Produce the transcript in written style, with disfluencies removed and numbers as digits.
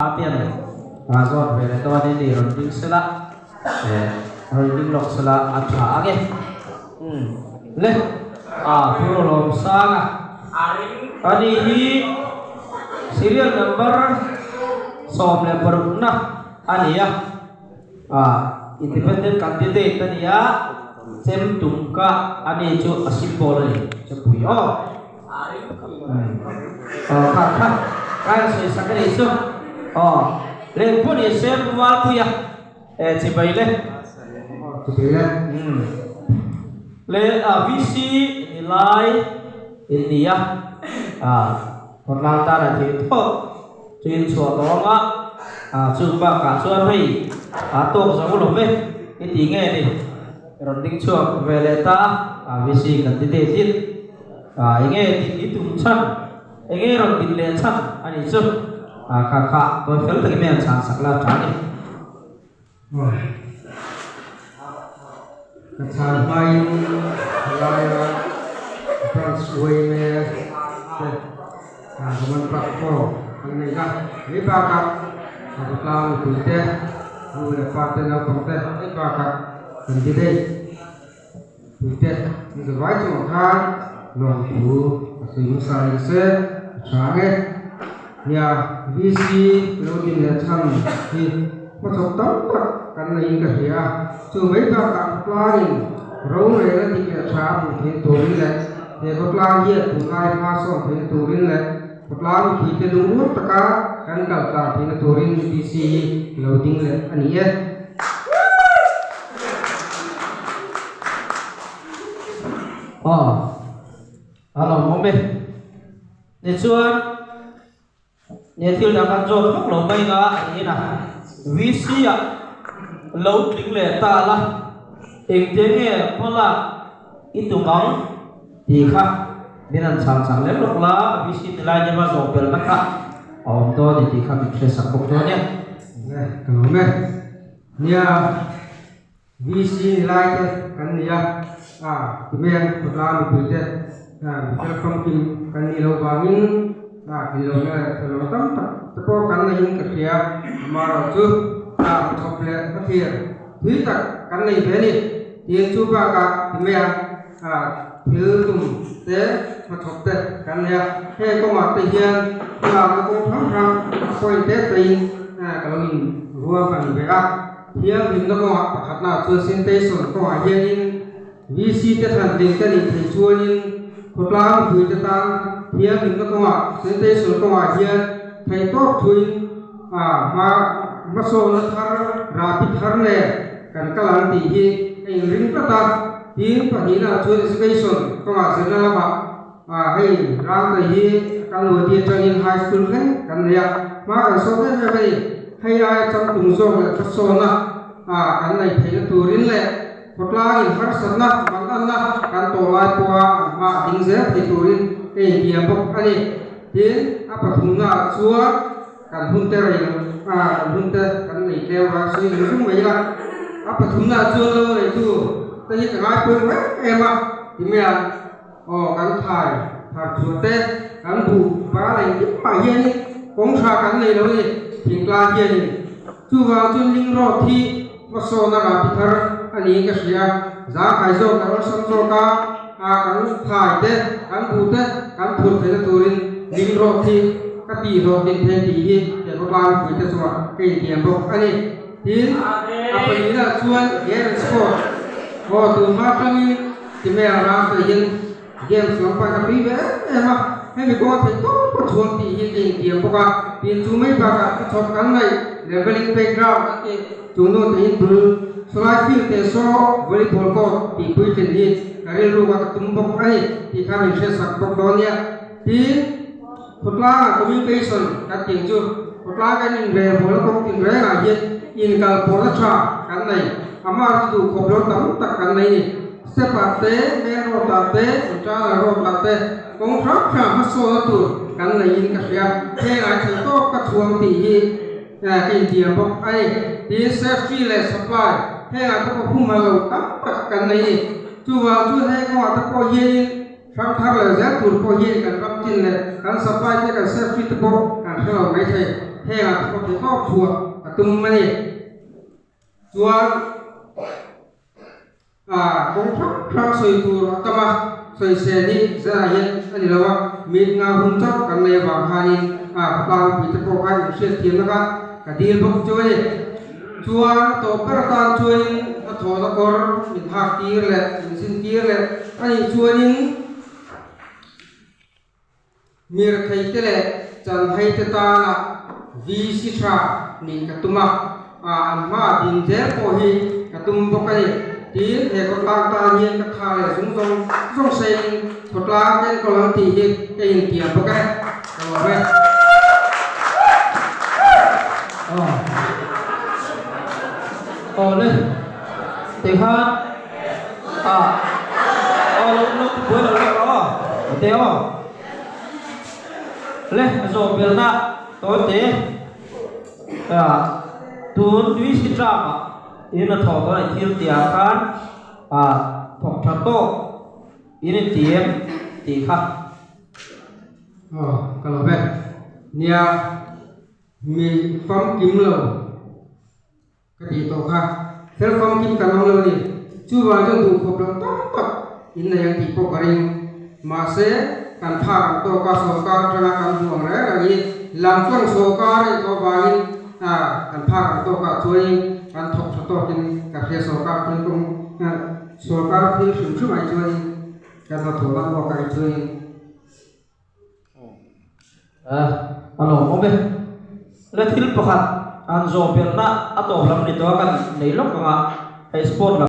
Apian a zawt ve leh dawn in i rawn ding sela, rawn ding lawk sela a tha ang e. Le a Pu Rawlawmsanga ani hi serial number 16 na a ni a, independent candidate a ni a, chem tum ka ani chu a symbol a ni, chempui aw. Aw kha kha ka in sawi sak a nih chu aw leng pawh ni se Pu Valpuia e chibai le Chibai le le a VC ni lai in ni a a khawtlang tan a thei thawk chu in chhuah tawh ang a a chu bakah chuan hei a tawk zo lo ve i ti nge ni. Rawn ding chhuak ve leh ta a, VC kan ti dei zin a, enge din i tum chhan, enge rawn din leh chhan a nih chu, a kha kha tawi fel takin mai an chhan sak la tha a ni. Aw, ka chhan hmain helaia branch uaime te Roman platform an nei a, hei bakah khawtlang mipui te, nu leh pa te, naupang te, hei bakah candidate pui te an za vai chungah khan lawmthu a sawi hmasa ni se a tha ang e. Nia VC lo din leh chhan hi hmachhawp tam tak kan neiin ka hria a, chu mai bakah khawtlangin rorel a dik leh tha a hmuh theih turin leh He khawtlang hian tunlai hma sawn theihna turin leh khawtlang mipuite lungrual taka kan kal tlang theihna turin DC hi lo ding leh a ni e. Aw, a lawmawm e. Tichuan, He thil dang kan zawt vak lo mai nga a niin a, VC ah lo tling leh ta la, engte nge hmalak i tum ang tih kha min han chhang chhang lem lawk la, VC ti lai nia zawh belhna kha a awm dawn ni tih kha min hresak bawk dawn e. Nge ka lawm e. Nia VC ni lai te kan ni a, a timen khawtlang mipui te mifel famkim kan nih loh vangin a tlinlohna leh fello tam tak te pawh kan neihin ka hria, amaherawhchu a hnathawk leh hmathlir thui tak kan nei ve a ni. Tin chu bakah timea thil tum te hnathawk te kan nei a, heng kawngah te hian hmalakna kawng hrang hrang a point te tein ka lo inruahman ve a. Thianghlimna kawngah pakhatna chuan sanitation kawngah hianin VC te thlan ding te nih theih chuanin khawtlang mipui te tan thianghlimna kawngah sanitation kawngah hian theih tawk thuin hma hmasawnna thar rahbi thar nen kan kal ang tih hi a inring tlat a. Tin, pahnihna chuan education kawngah zirna lamah hei Ramte hi kan Wadi atangin high school thleng kan nei a, hma kan sawn em em a ni. Hei aia changtlung zawk leh hmasawna kan nei theihna turin leh khawtlangin harsatna manganna kan tawh lai pawha an hma a ding zel thei turin ka intiam bawk a ni. Tin, a pathumnaah chuan kan hunte rei lo, kan hunte kan nei tlem a, sawi zung zung mai ila. A pathumnaah chuan lo neitu te hi ka ngaipawimawh em em a, ti mai a. Aw kan thai thar chhuah te kan buh bal engkim mah hianin kawng tha kan nei lo a ni thingtlang hianin chuvang chuan ling road hi hmasawn a rahbi thar a niin ka hria zangkhai zawk leh awlsam zawk a a kan thai te kan buh te kan phur theihna turin ling road hi ka tih hlawhtlin thei tih hi he khawtlang mipui te chungah ka intiam bawk a ni tin a pahnihna chuan game and sport aw tunhma atangin Timea ram te hian games lampang ka tui ve em em a, hemi kawnga theih tawp a chhuang tih hi ka intiam bawk a, tin chu mai bakah ka chhawp kan ngaih leveling playground a tih chu nu te hian bul sawlai field te saw volleyball court tih puitlin hi ka rilru a ka tum bawk a ni tih kha min hriatsak bawk dawn nia. Tin, khawtlangah communication kan tih chu khawtlang kan inrelbawlna kawng tinrengah hian inkalpawhna tha kan nei, amah chu duhkhawp lo tam tak kan nei ni. Step ah te, main road ah te, internal road ah te kawng hrang hrang hmasawna tur kan neiin ka hria. Heng ai thei tawk ka chhuang tih hi ka intiam bawk a ni. Tin, safety leh supply heng ah te pawh humhal lo tam tak kan nei ni. Chuvang chuan heng kawngah te pawh hianin Ram thar leh zel tur pawh hian kan ram tin leh kan supply te kan safety te pawh kan hre lo mai thei. Hengah te pawh theih tawp chhuah ka tum a ni. Chuan ah kawng hrang hrang sawi tur a tam a, sawisel hi zanah hian a ni lo a, mit nga hun chauh kan nei avang khanin ah khawtlang mipui te pawh kha inhriatthiamna kha ka dil bawk chu a ni. Chuan a tawp ber atan chuanin a thawhna kawr min hak tir leh min zin tir leh a nih chuanin Mirthei te leh Chanhai te tana VC tha nih ka tum a, an hmaah din zel pawh hi ka tum bawk a ni. Tin, he khawtlang tan hian ka tha leh zung zawng zawng seiin khawtlang enkawl ang tih hi ka intiam bawk e. Ka lawm e. Aw. Aw le. Tikhan a aw lo lo ti buai lo lawk rawh aw. Te aw. Le zawh belna tawi te a tun tui si tram ah in a thawh dawn a thil tih ah khan a thawk tha tawk in in ti em tih kha. Aw ka lo ve. Nia mi famkim lo. Ka tih tawh kha fel famkim kan awm lo ni. Chuvang chuan duhkhawp loh tam tak in nei ang tih pawh ka ring. Mahse, kan phak ang tawk a sawrkar atanga kan hmuh ang reng reng hi lamtlang sawrkar a intawh avangin kan phak ang tawkah chuanin kan thawk tha tawkin ka hria sawrkar thil kawng sawrkar thil hrim hrim ai chuanin kan hnathawh dan bawk ai chuanin. A lawmawm e. Le thil pakhat an zawh belhna a tawp lam ni tawh a kan nei lawk ang a, hei sport lam.